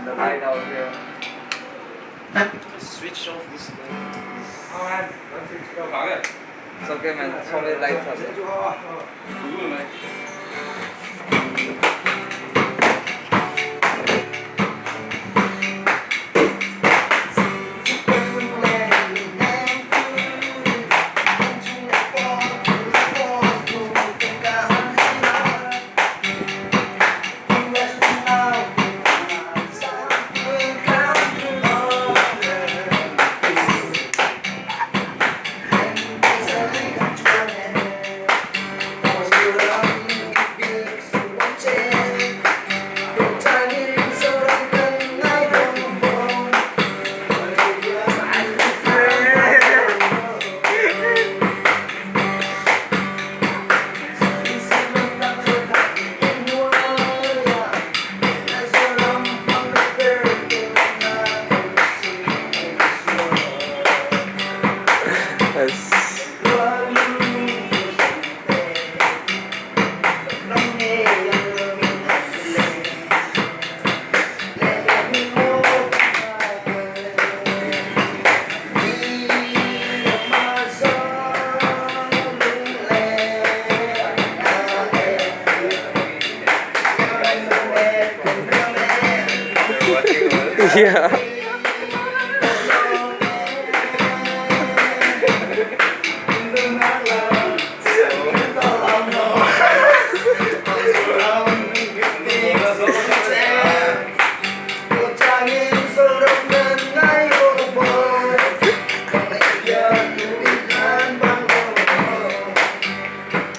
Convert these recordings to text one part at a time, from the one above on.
And the light out here. Switch off this light. It's okay man, it's only lights out there. Yeah.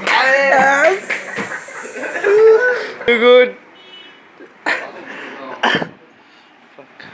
Yes. Good. Fuck.